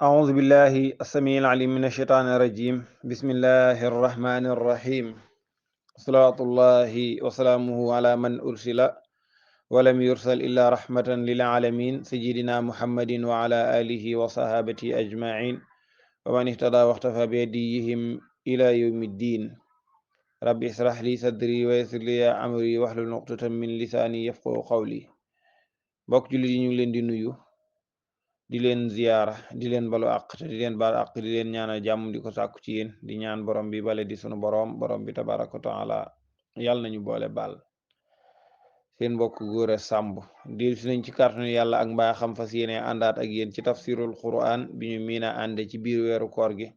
أعوذ بالله السميع العليم من الشيطان الرجيم بسم الله الرحمن الرحيم صلاة الله وسلامه على من أرسل ولم يرسل إلا رحمة للعالمين سيدنا محمد وعلى آله وصحابته أجمعين ومن اهتدى واختفى بهديهم إلى يوم الدين ربي اشرح لي صدري ويسر لي أمري واحلل عقدة من لساني يفقهوا قولي bokk jullit yi ñu ngi leen di nuyu di leen ziyaara di leen balu àq te di leen baal àq di leen ñaanal jàmm di ko sàkku ci yéen di ñaan borom bi bale di sunu borom bi tabaraka wa taala yàlla nañu boole baal seen mbokk Gora Samb di si nañ ci kàttanu yàlla ak mbaa xam fas yéene àndaat ak yéen ci tafsirul quran bi ñu miina ànde ci biir weeru koor gi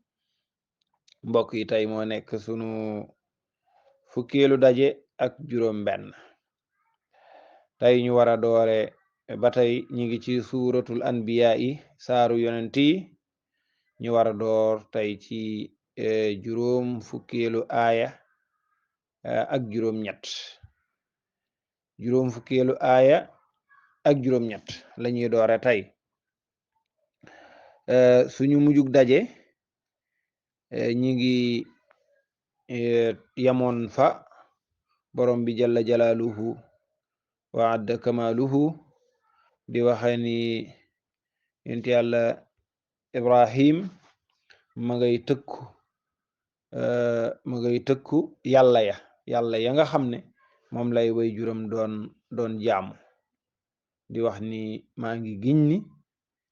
mbokk yi tey moo nekk sunu fukkeelu daje ak juróom benn tey ñu war a doore ba tey ñi ngi ci suuratul anbiya yi saaru yonent yi ñu war a door tey ci juróom fukkeelu aaya ak juróom ñett juróom fukkeelu aaya ak juróom ñett la ñuy doore tey suñu mujjug daje ñi ngi yamoon fa borom bi jalla jalaaluhu wa adda kamaaluhu di waxe ni yonent yàlla Ibrahim ma ngay tëkku yàlla ya nga xam ne moom lay way juram doon jaamu di wax ni maa ngi giñ ni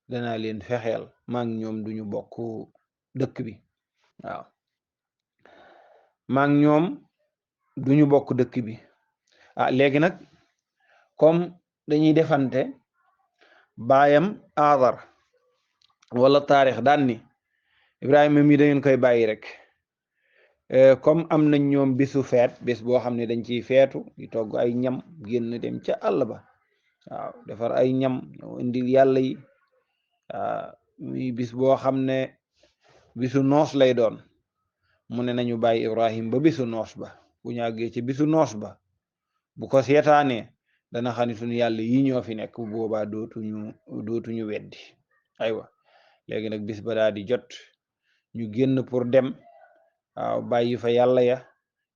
danaa leen fexeel maa ngi ñoom duñu bokk dëkk bi waaw maa ngi ñoom duñu bokk dëkk bi léegi nag comme dañuy defante baayam Aazar wala taarix daan ni Ibrahima mi da ngeen koy bàyyi rek comme am nañ ñoom bisu feet bés boo xam ne dañ ciy feetu di togg ay ñam génn dem ca àll ba waaw defar ay ñam ñoo indil yàlla yi muy bis boo xam ne bisu noos lay doon mu ne nañu bàyyi Ibrahim ba bisu noos ba bu ñu àggee ci bisu noos ba bu ko seetaanee dana xam ne suñu yàlla yi ñoo fi nekk bu boobaa dootuñu weddi aywa léegi nag bis ba daa di jot ñu génn pour dem waaw bàyyi fa yàlla ya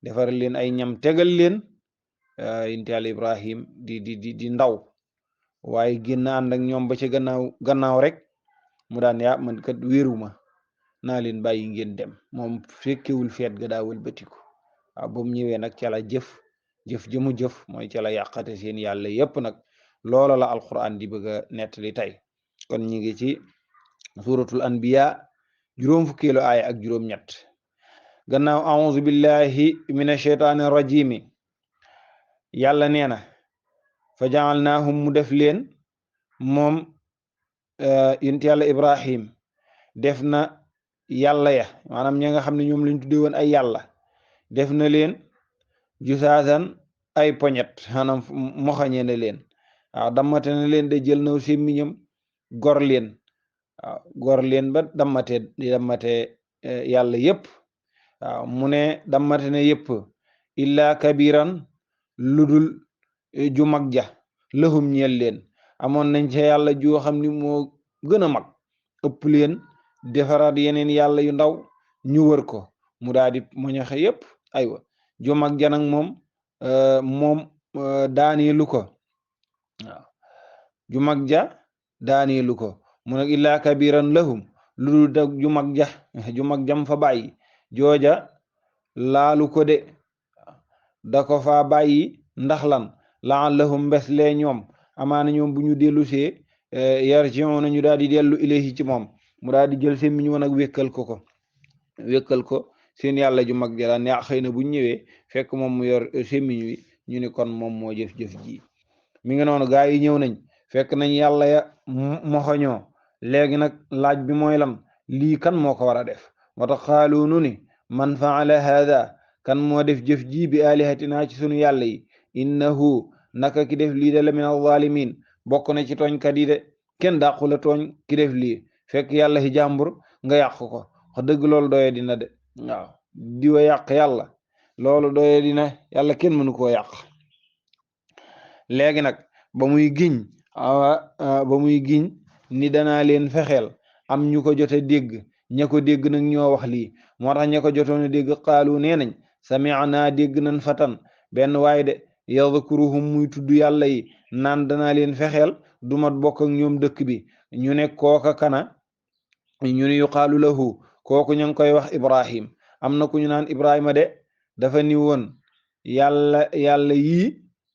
defar leen ay ñam tegal leen yonent yàlla Ibrahim di ndaw waaye génn ànd ak ñoom ba ca gannaaw rek mu daan yaa man kat wéeruma naa leen bàyyi ngeen dem moom fekkewul feet ga daa wëlbatiku waaw ba mu ñëwee nag ca la jëf jëmu jëf mooy ca la yàqate seen yàlla yépp nag loola la alquran di bëgg a nettali tey kon ñi ngi ci suratul anbiya juróom fukkeelu aaya ak juróom ñett gannaaw a'udhu billahi minash shaitani rajimi yàlla nee na fa ja'alnahum mu def leen moom yonent yàlla Ibrahim def na yàlla ya maanaam ña nga xam ne ñoom lañ tuddee woon ay yàlla def na leen jusaasan ay poñet maanaam moxañe na leen waaw dammate na leen de jël naw sémmiñam gor leen waaw gor leen ba dammate yàlla yépp waaw mu ne dammate na yépp illa kabiran ludul ju mag ja lahum ñeel leen amoon nañ ca yàlla joo xam ni moo gën a mag ëpp leen defaraat yeneen yàlla yu ndaw ñu wër ko mu daal di moñaxe yépp aywa ju mag ja nag moom daaneelu ko waaw ju mag ja daaneelu ko mu nag illaa kabiran lahum lu dul da ju mag jam fa bàyyi jooja laalu ko de da ko fa bàyyi ndax lan la'allahum mbes lee ñoom amaana ñoom bu ñu dellu see yarji'una ñu daal di dellu ilayhi ci moom mu daal di jël seen mi ñu woon ak wékkal ko seen yàlla ju mag ja ne xëy na bu ñëwee fekk moom mu yor sémmiñ wi ñu ni kon moom moo jëf-jëf ji mi ngi noonu gaa yi ñëw nañ fekk nañ yàlla ya moxoñoo léegi nag laaj bi mooy lan lii kan moo ko war a def moo tax xaalu nu ni man faala haada kan moo def jëf ji bi alihatina ci sunu yàlla yi innahu naka ki def lii de la min alzalimin bokk na ci tooñkat yi de kenn dàqu la tooñ ki def lii fekk yàlla ci jàmbur nga yàq ko wax dëgg loolu doye dina de waaw diwa yàq yàlla loolu doye dina yàlla kenn mënu koo yàq léegi nag ba muy giñ ni danaa leen fexeel am ñu ko jote dégg ña ko dégg nag ñoo wax lii moo tax ña ko jotoon a dégg qaalu nee nañ sami'na dégg nañ fatan benn waay de yadhkuruhum muy tudd yàlla yi naan danaa leen fexeel du mat bokk ak ñoom dëkk bi ñu ne kooka kana ñu ne yuqaalu lahu kooku ñu ngi koy wax Ibrahim am na ku ñu naan Ibrahima de dafa ni woon yàlla yii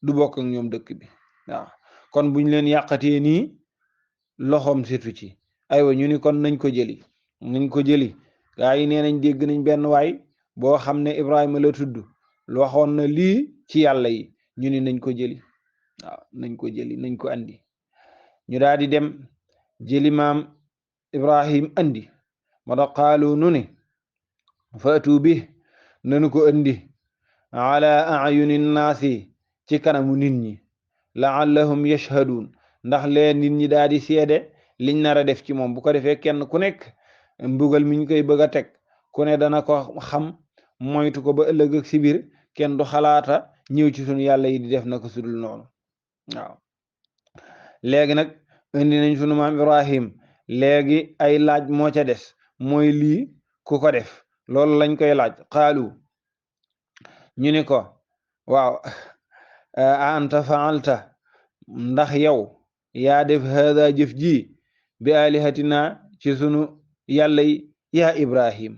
du bokk ak ñoom dëkk bi waaw kon buñ leen yàqatee nii loxoom setu ci aywa ñu ni kon nañ ko jëli gaa yi nee nañ dégg nañ benn waay boo xam ne Ibrahima la tudd waxoon na lii ci yàlla yi ñu ni nañ ko jëli waaw nañ ko andi ñu daal di dem jëli maam Ibrahim andi moo tax qaalu nu ni faatu bi nanu ko andi ala ayuni naasi ci kanamu nit ñi laallahum yashhadun ndax leen nit ñi daal di seede liñ nar a def ci moom bu ko defee kenn ku nekk mbugal miñ koy bëgg a teg ku ne dana ko xam moytu ko ba ëllëg ak si biir kenn du xalaata ñëw ci sunu yàlla yi di def na ko sudul noonu waaw léegi nag indi nañ sunu maam Ibrahim léegi ay laaj moo ca des mooy lii ku ko def loolu lañ koy laaj qaalu ñu ni ko waaw a anta faalta ndax yow yaa def hada jëf ji bi alihatina ci sunu yàlla yi yaa Ibrahim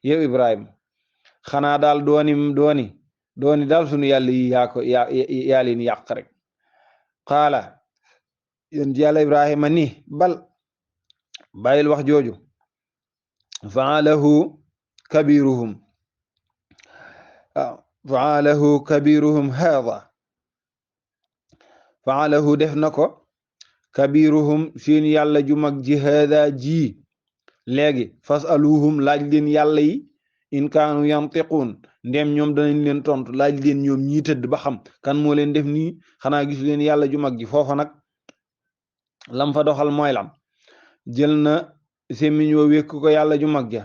yow Ibrahim xanaa daal dooni daal sunu yàlla yi yaa leen yàq rek qaala yéen yàlla Ibrahima ni bal bàyyil wax jooju faalahu kabiruhum haada faalahu def na ko kabiruhum seen yàlla ju mag ji haada ji léegi fasaluhum laaj leen yàlla yi in kaanu yantiquun ndem ñoom danañ leen tontu laaj leen ñoom ñii tëdd ba xam kan moo leen def nii xanaa gisu leen yàlla ju mag ji foofa nag lam fa doxal mooy lam jël na semmiñ wa wékk ko yàlla ju mag ja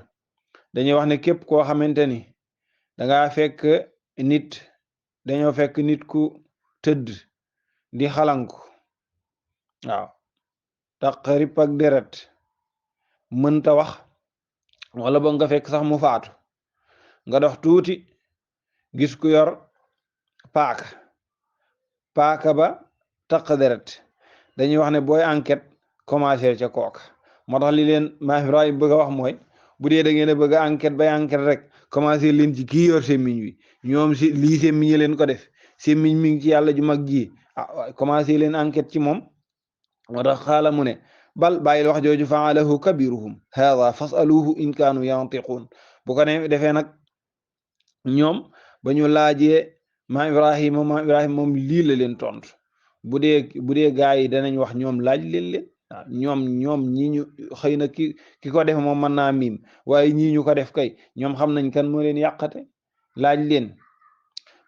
dañuy wax ne képp koo xamante ni dañoo fekk nit ku tëdd di xalanku waaw taq rip ak deret mënta wax wala ba nga fekk sax mu faatu nga dox tuuti gis ku yor paaka ba taq deret dañuy wax ne booy enquête commencé ca kooka moo tax li leen maa Ibrahim bëgg a wax mooy bu dee da ngeen a bëgg a enquête rek commencé leen ci kii yor semmiñ wi ñoom si lii semmiñ leen ko def semmiñ mi ngi ci yàlla ju mag ji commencé leen enquête ci moom moo tax xaala mu ne bal bàyyil wax jooju faalahu kabiruhum haada fasaluhu in kaanu yantiquun bu ko ne defee nag ñoom ba ñu laajee maam Ibrahima moom lii la leen tontu bu dee gaa yi danañ wax ñoom laaj leen ñoom ñii ñu xëy na ki ko def moom mën naa miim waaye ñii ñu ko def kay ñoom xam nañ kan moo leen yàqate laaj leen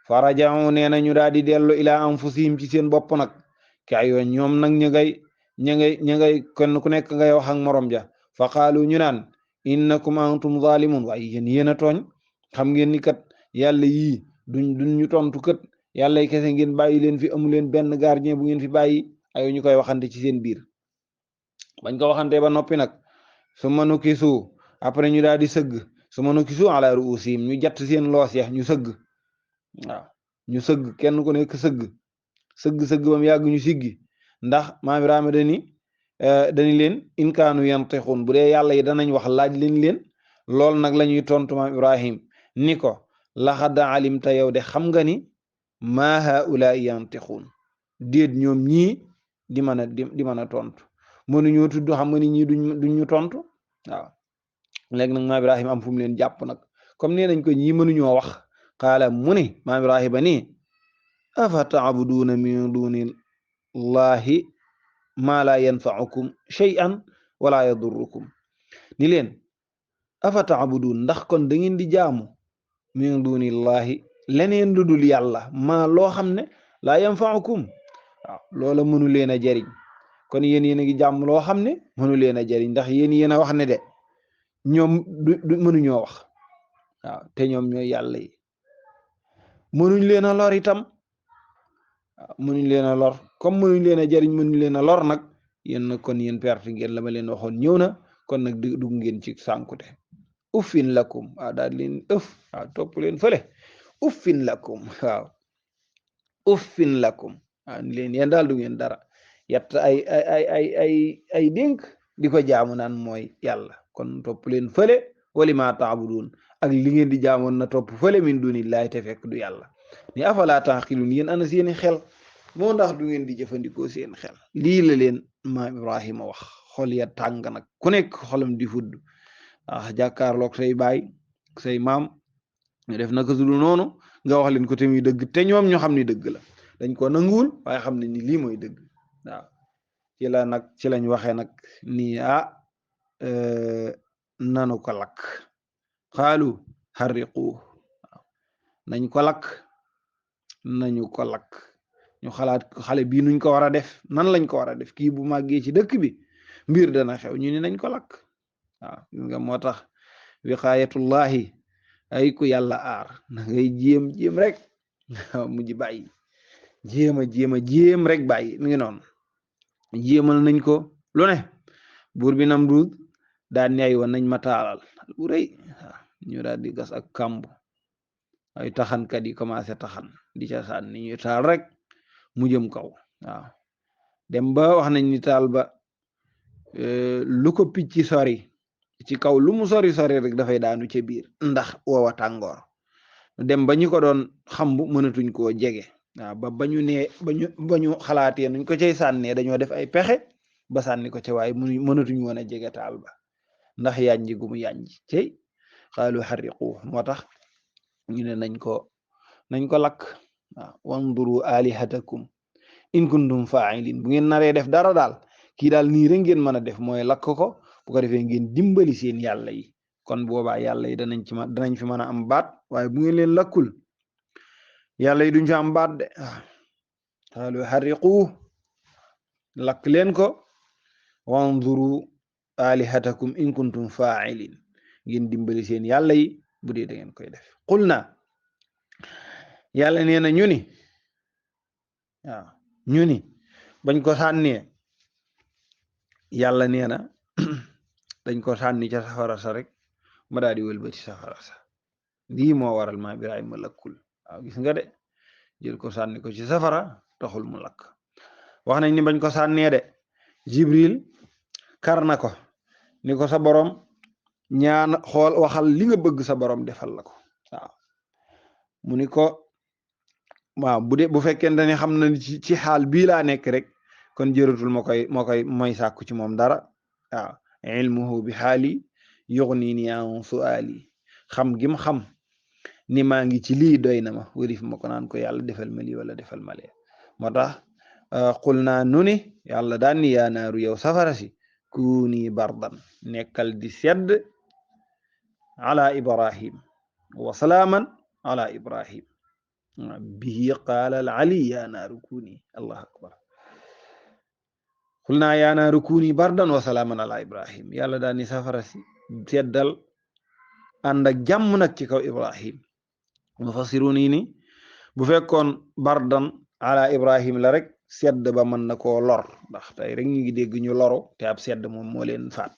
faraja'u nee na ñu daal di dellu ilaa anfusihim ci seen bopp nag kay yoo ñoom nag ña ngay kenn ku nekk ngay wax ak morom ja fa qaalu ñu naan innakum antum zalimun waaye yéen a tooñ xam ngeen ni kat yàlla yii duñ ñu tontu kat yàlla kese ngeen bàyyi leen fi amu leen benn gardien bu ngeen fi bàyyi ayo ñu koy waxante ci seen biir bañ ko waxante ba noppi nag su manu kisu après ñu daal di sëgg su manu kisu ala ruusihim ñu jatt seen loos ya ñu sëgg waaw ñu sëgg kenn ku nekk sëgg bam yàgg ñu siggi ndax maam Ibrahima dañi leen in kaanu yantiqun bu dee yàlla yi danañ wax laaj leen lool nag la ñuy tontu maam Ibrahim ni ko laxad alimta yow de xam nga ni maa haulaa yantiqun déet ñoom ñii di mën a tontu mënuñoo tudd xam nga ni ñii duñ ñu tontu waaw léegi nag maam Ibrahima am fu mu leen jàpp nag comme nee nañ ko ñii mënuñoo wax qaala mu ni maam Ibrahima ni afa taabuduuna min duni llahi maa laa yanfaukum shay'an wala yadurrukum ni leen afa taabuduun ndax kon da ngeen di jaamu min duni llahi leneen lu dul yàlla maa loo xam ne laa yanfaukum waaw loola mënu leen a jariñ kon yéen a ngi jàmm loo xam ne mënu leen a jariñ ndax yéen a wax ne de ñoom du mënuñoo wax waaw te ñoom ñooy yàlla yi mënuñ leen a lor itam waaw mënuñ leen a lor comme mënuñ leen a jariñ mënuñ leen a lor nag yéen kon yéen perte ngeen la ma leen waxoon ñëw na kon nag dugg ngeen ci sànkute uffin lakum waaw daal leen waaw topp leen fële uffin lakum waaw uffin lakum waaw ni leen yéen daal du ngeen dara yett ay dénk di ko jaamu naan mooy yàlla kon topp leen fële wali ma taabudun ak li ngeen di jaamoon na topp fële min dunillahi te fekk du yàlla ni afala taqilun yéen ana seeni xel moo ndax du ngeen di jëfandikoo seen xel lii la leen maam Ibrahima wax xol ya tàng nag ku nekk xolam di fudd jàkkaarloog say baay say maam ñu def naka su dul noonu nga wax leen ko te muy dëgg te ñoom ñoo xam ni dëgg la dañ ko nanguwul waaye xam ne ni lii mooy dëgg waaw ci la nag ci lañ waxee nag nii nanu ko lakk xaalu xarriqu waaw nañ ko lakk nañu ko lakk ñu xalaat xale bii nuñ ko war a def nan lañ ko war a def kii bu màggee ci dëkk bi mbir dana xew ñu ni nañ ko lakk waaw gis nga moo tax wiqaayatullahi ay ku yàlla aar na ngay jéem rek mujj bàyyi jéem rek bàyyi mi ngi noonu jéemal nañ ko lu ne buur bi Namruud daan ni ay woon nañ ma taalal bu rëy waaw ñu daal di gas ak kàmb ay taxankat yi commencé taxan di ca sànni ñu taal rek mu jëm kaw waaw dem ba wax nañ ni taal ba lu ko picc sori ci kaw lu mu sori rek dafay daanu ca biir ndax woowa tàngoor dem ba ñu ko doon xambu mënatuñ koo jege waaw ba ñu nee ba ñu xalaatee nuñ ko cay sànnee dañoo def ay pexe ba sànni ko ca waaye mënatuñ woon a jege taal ba ndax yànji gu mu yànji cey xaalu xarriqu moo tax ñu ne nañ ko lakk waaw wanduru alihatakum in kuntum fa'ilin bu ngeen naree def dara daal kii daal nii rek ngeen mën a def mooy lakk ko bu ko defee ngeen dimbali seen yàlla yi kon boobaa yàlla yi danañ fi mën a am baat waaye bu ngeen leen lakkul yàlla yi duñ fi am baat de waaw xaalu xarriqu lakk leen ko wanzuru alihatakum in kuntum fa'ilin ngeen dimbali seen yàlla yi bu dee da ngeen koy def qul na yàlla nee na ñu ni bañ ko sànnee yàlla nee na dañ ko sànni ca safara sa rek ma daal di wëlbati safara sa lii moo waral ma Ibrahima lakkul waaw gis nga de jël ko sànni ko ci safara taxul mu lakk wax nañ ni bañ ko sànnee de Jibril kar na ko ni ko sa borom ñaan xool waxal li nga bëgg sa borom defal la ko waaw mu ni ko waaw bu fekkente ne xam na ci xaal bii laa nekk rek kon jëratul may sàkku ci moom dara waaw ilmuhu bi xaali yugnini an suali xam gim xam ni maa ngi ci lii doy na ma wërif ma ko naan ko yàlla defal ma lii wala defal ma lee moo tax qul naa nu ni yàlla daan ni yaa naaru yow safara si kuuni bardan nekkal di sedd ala ibrahim wa salaaman ala ibrahim bihi qaala al ali yaa naaru kuuni allahu akbar qul naa yaa naaru kuuni bardan wa salaaman ala ibrahim yàlla daan ni safara si seddal ànd ak jàmm nag ci kaw ibrahim mufassirun yi ni bu fekkoon bardan ala ibrahim la rek sedd ba mën na koo lor ndax tey rek ñu ngi dégg ñu loru te ab sedd moom moo leen faat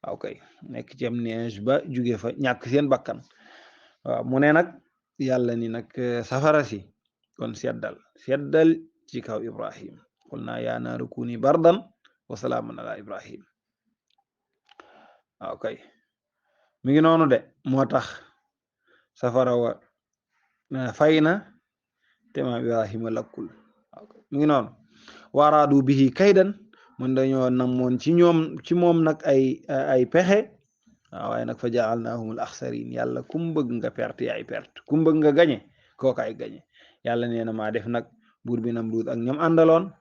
waaw kay nekk ci am neige ba jóge fa ñàkk seen bakkan waaw mu ne nag yàlla ni nag safara si kon seddal ci kaw ibrahim qul naa yaa naaru kuuni bardan wa salaaman ala ibrahim waaw kay mi ngi noonu de moo tax safara wa fay na te ma ibrahima lakkul mi ngi noonu waraadu bihi kaydan mun dañoo namoon ci moom nag ay pexe waaye nag fa jaalnaahumul axsarin yàlla kum bëgg nga perte yaay perte kum bëgg nga gañe kooka ay gañe yàlla nee na maa def nag buur bi Namruud ak ñoom àndaloon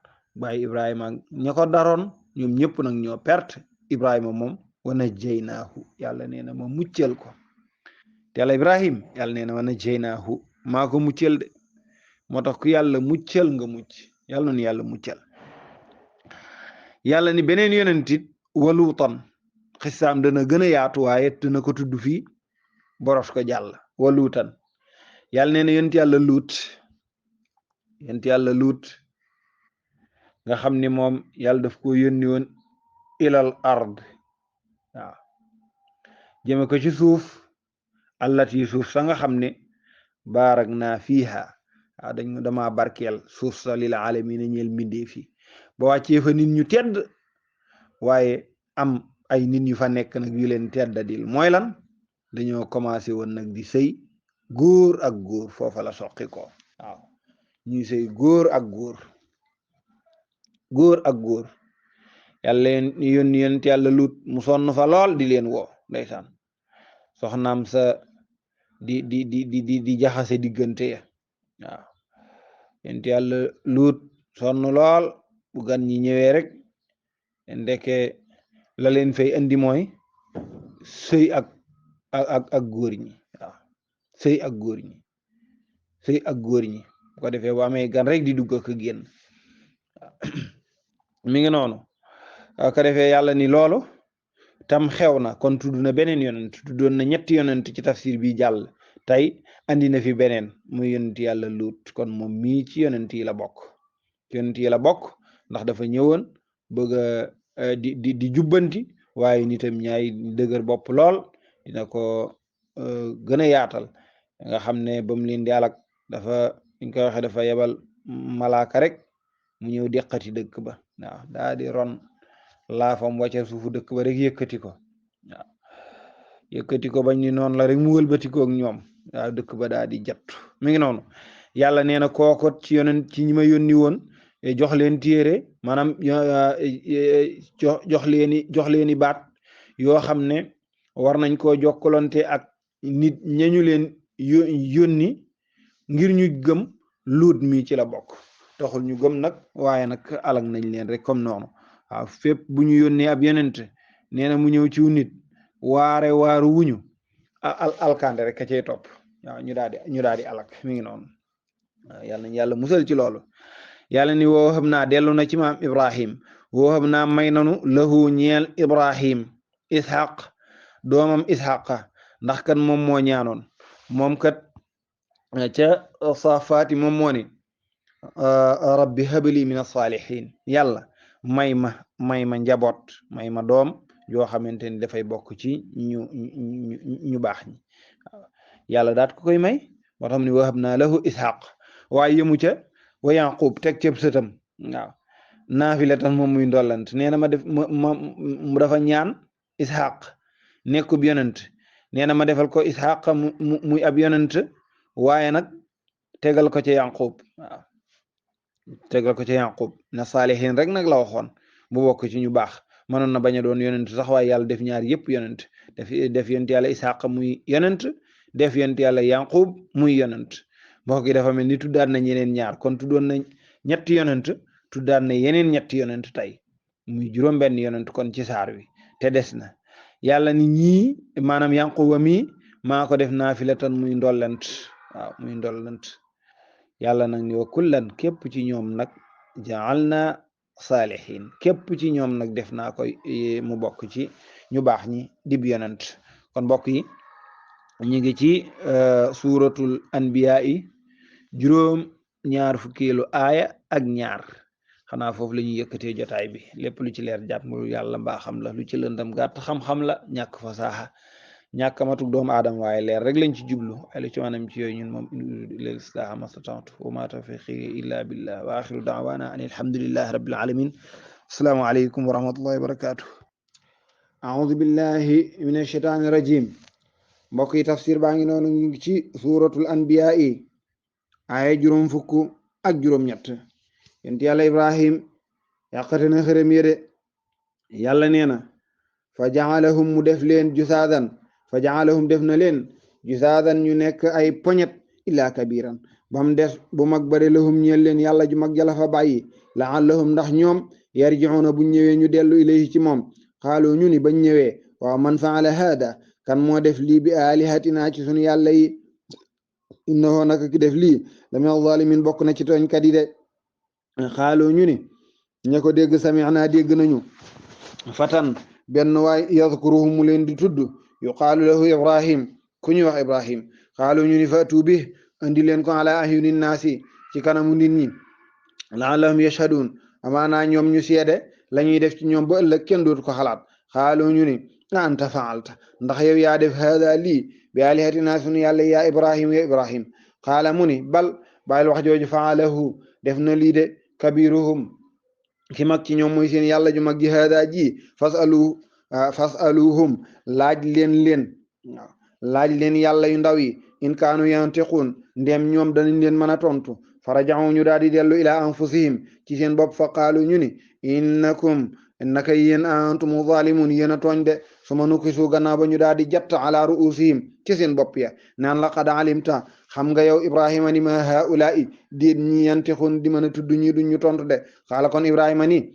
bàyyi ibrahima ak ña ko daroon ñoom ñëpp nag ñoo perte ibrahima moom wa najjaynaahu yàlla nee na ma muccal ko te yàlla ibrahim yàlla nee na wa najjaynaahu maa ko muccal de moo tax ku yàlla muccal nga mucc yàlla nu yàlla muccal yàlla ni beneen yonentit waluutan xisaam dana gën a yaatu waaye dana ko tudd fii boros ko jàll waluutan yàlla nee na yonent yàlla luut nga xam ni moom yàlla daf ko yónni woon ilal ard waaw jëme ko ci suuf allati suuf sa nga xam ne baarak naa fiiha waaw dama barkeel suuf sa lil aalamiina ñeel mbindee fi ba wàccee fa nit ñu tedd waaye am ay nit yu fa nekk nag yu leen teddadil mooy lan dañoo commencé woon nag di sëy góor ak góor foofa la soqi ko waaw ñuy sëy góor ak góor góor ak góor yàlla yónni yonent yàlla Luut mu sonn fa lool di leen woo ndeysaan soxnaam sa di jaxase diggante ya waaw yonent yàlla Luut sonn lool bu gan ñi ñëwee rek ndeke la leen fay andi mooy sëy ak góor ñi waaw sëy ak góor ñi sëy ak góor ñi bu ko defee bu amee gan rek di dugg ak génn mi ngi noonu ko defee yàlla ni loolu tam xew na kon tudd na beneen yonent tuddoon na ñetti yonent ci tafsir bi jàll tey andi na fi beneen muy yonent yàlla Luut kon moom mii ci yonent yi la bokk yonent yi la bokk ndax dafa ñëwoon bëgg a di jubbanti waaye nitam ñaay dëgër bopp lool dina ko gën a yaatal nga xam ne ba mu leen di alak dafa ñu koy waxee dafa yebal malaaka rek mu ñëw deqati dëkk ba waaw daa di ron laafam wàcca suufu dëkk ba rek yëkkati ko waaw yëkkati ko bañ ni noonu la rek mu wëlbati ko ak ñoom waaw dëkk ba daa di jat mi ngi noonu yàlla nee na kookot ci yonent ci ñi ma yónni woon jox leen téere maanaam jox leeni baat yoo xam ne war nañ koo jokkalante ak nit ñañu leen yónni ngir ñu gëm Luut mi ci la bokk taxul ñu gëm nag waaye nag alag nañ leen rek comme noonu waaw fépp bu ñu yónnee ab yonent nee na mu ñëw ci nit waaru wuñu alkande rek ka cay topp waaw ñu daal di alak mi ngi noonu waaw yàlla nañ yàlla musal ci loolu yàlla ni woo xam naa dellu na ci maam Ibrahim woo xam naa may nanu lahu ñeel Ibrahim ishaq doomam ishaqa ndax kat moom moo ñaanoon moom kat ca safaati moom moo ni rabbi habli min as-salihin yàlla may ma njaboot may ma doom yoo xamante ni dafay bokk ci ñu baax ñi yàlla daat ko koy may moo tax ni wahab naa lahu ishaq waaye yëmu ca wa yaqub teg cëb sëtam waaw naafilatan moom muy ndollant nee na ma def mu dafa ñaan ishaq nekkub yonent nee na ma defal ko ishaq muy ab yonent waaye nag tegal ko ca yaqub waaw tegal ko ca yaqub na saalihin rek nag la waxoon bu bokk ci ñu baax mënoon na bañ a doon yonent sax waaye yàlla def ñaar yëpp yonent def yonent yàlla ishaq muy yonent def yonent yàlla yaqub muy yonent mbokk gi dafa mel ni tuddaat na yeneen ñaar kon tuddoon na ñetti yonent tuddaat na yeneen ñetti yonent tey muy juróom-benn yonent kon ci saar wi te des na yàlla ni ñii maanaam yanquba mi maa ko def naafilatan muy ndollent waaw muy ndollent yàlla nag ni wa kullan képp ci ñoom nag jaal na saalihin képp ci ñoom nag def naa koy mu bokk ci ñu baax ñi dib yonent kon mbokk yi ñu ngi ci suuratul anbiya yi juróom ñaar fukkeelu aaya ak ñaar xanaa foofu la ñuy yëkkatee jotaay bi lépp lu ci leer jàpp yàlla mbaa xam la lu ci lëndam gàtt xam-xam la ñàkk fasaaxa ñàkk matuk doomu aadama waaye leer rek lañ ci jublu ay lu ci maanaam ci yooyu ñun moom lil islaaha mastata'tu wa ma tawfiqi illa billah wa axiru da'wana an alhamdulillahi rabbil alamin assalaamu aleykum wa rahmatullahi wa barakatuh a'udhu billahi minash shaitani rajim mbokk yi tafsir baa ngi noonu ñu ngi ci suratul anbiya yi aaya juróom fukk ak juróom ñett yonent yàlla ibrahim yàqate na xërëm yede yàlla nee na fa ja'alahum mu def leen jusaadan fa ja'alahum def na leen jusaadan ñu nekk ay poñet illa kabiran bam des bu mag bare lahum ñeel leen yàlla ju mag jala fa bàyyi la'allahum ndax ñoom yarji'una bu ñëwee ñu dellu ilayhi ci moom xaalu ñu ni bañ ñëwee waaw man fa'ala hada kan moo def lii bi alihatina ci sunu yàlla yi innahu naka ki def lii la min zalimin bokk na ci tooñkat yi de xaalu ñu ni ña ko dégg sami'na dégg nañu fatan benn waay yazkuruhu mu leen di tudd yuqaalu lahu ibrahim ku ñuy wax ibrahim xaalu ñu ni fatu bi andi leen ko ala ahyunin naasi ci kanamu nit ñi la'allahum yashhadun amaana ñoom ñu seede la ñuy def ci ñoom ba ëllëg kenn dootu ko xalaat xaalu ñu ni anta faalta ndax yow yaa def haada lii bi alihatina sunu yàlla ya ibrahim qaala mu ni bal bàyyil wax jooju faalahu def na lii de kabiruhum ki mag ci ñoom muy seen yàlla ju mag ji haada ji fasaluhum laaj leen waaw laaj leen yàlla yu ndaw yi in kaanu yantiquun ndem ñoom danañ leen mën a tontu farajaxu ñu daal di dellu ila anfusihim ci seen bopp fa qaalu ñu ni innakum naka yéen antum zalimun yéen a tooñ de su ma nukisu gannaaw ba ñu daal di jatt ala ruusihim ci seen bopp ya naan laqad alimta xam nga yow ibrahima ni ma haulaai déet ñi yantixun di mën a tudd ñi duñ ñu tontu de xaala kon ibrahima ni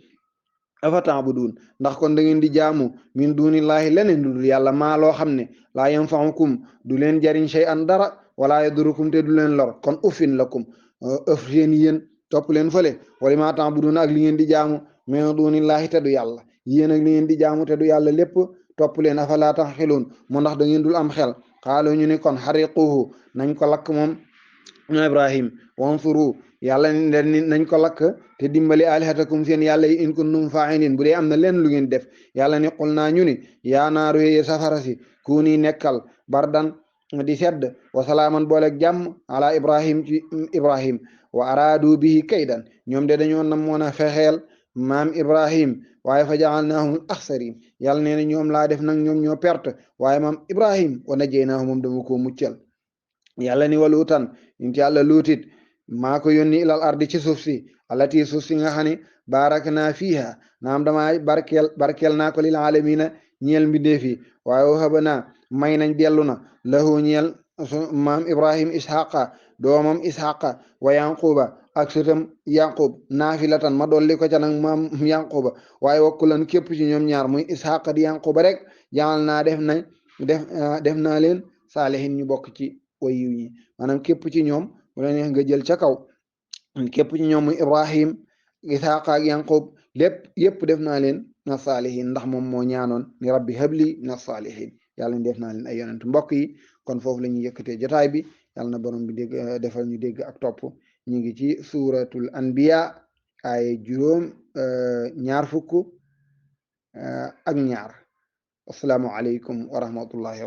afa taabudun ndax kon da ngeen di jaamu min dunillahi leneen lu dul yàlla maa loo xam ne laa yanfaukum du leen jariñ shay an dara wala yadurukum te du leen lor kon uffin lakum ëf seen yéen topp leen fële wala maa taabudun ak li ngeen di jaamu min dunillahi te du yàlla yéen ak li ngeen di jaamu te du yàlla lépp topp leen afalaa taxiluun mu ndax da ngeen dul am xel xaalo ñu ne kon xariquhu nañ ko lakk moom ibrahim wansuru yàlla nañ ko lakk te dimbali alihatakum seen yàlla yi in kuntum fa'ilin bu dee am na leen lu ngeen def yàlla ni qul naa ñu ni yaa naaru yee safara si kuni nekkal bardan di sedd wa salaaman booleeg jàmm ala ibrahim ci ibrahim wa araadu bihi kaydan ñoom de dañoo namoon a fexeel maam ibrahim waaye fa ja'alnaahum axsarin yàlla nee na ñoom laa def nag ñoom ñoo perte waaye maam ibrahim wa najaynaahu moom dama ko muccal yàlla ni waluutan inti yàlla luutit maa ko yónni ilal ardi ci suuf si alati suuf si nga xam ne barak naa fiiha naam dama barkeel naa ko lil alamina ñeel mbindeef yi waaye waxaba naa may nañ dellu na lahu ñeel maam ibrahim ishaqa doomam ishaqa wa yanquba ak sutam yanqub naafilatan ma dolli ko ca nag maam yanquba waaye wakkulan képp ci ñoom ñaar muy ishaqa di yanquba rek jaal naa def naa leen saalihin ñu bokk ci way yiw ñi maanaam képp ci ñoom wala neex nga jël ca kaw képp ci ñoom muy ibrahim ishaqa ak yanqub lépp yépp def naa leen na saalihin ndax moom moo ñaanoon ni rabbi habli na saalihin yàlla ñu def naa leen ay yonent mbokk yi kon foofu la ñuy yëkkatee jotaay bi yàlla na borom bi dégg defal ñu dégg ak topp ñu ngi ci suratul anbiya ay juróom ñaar fukk ak ñaar assalaamu aleykum wa rahmatullahi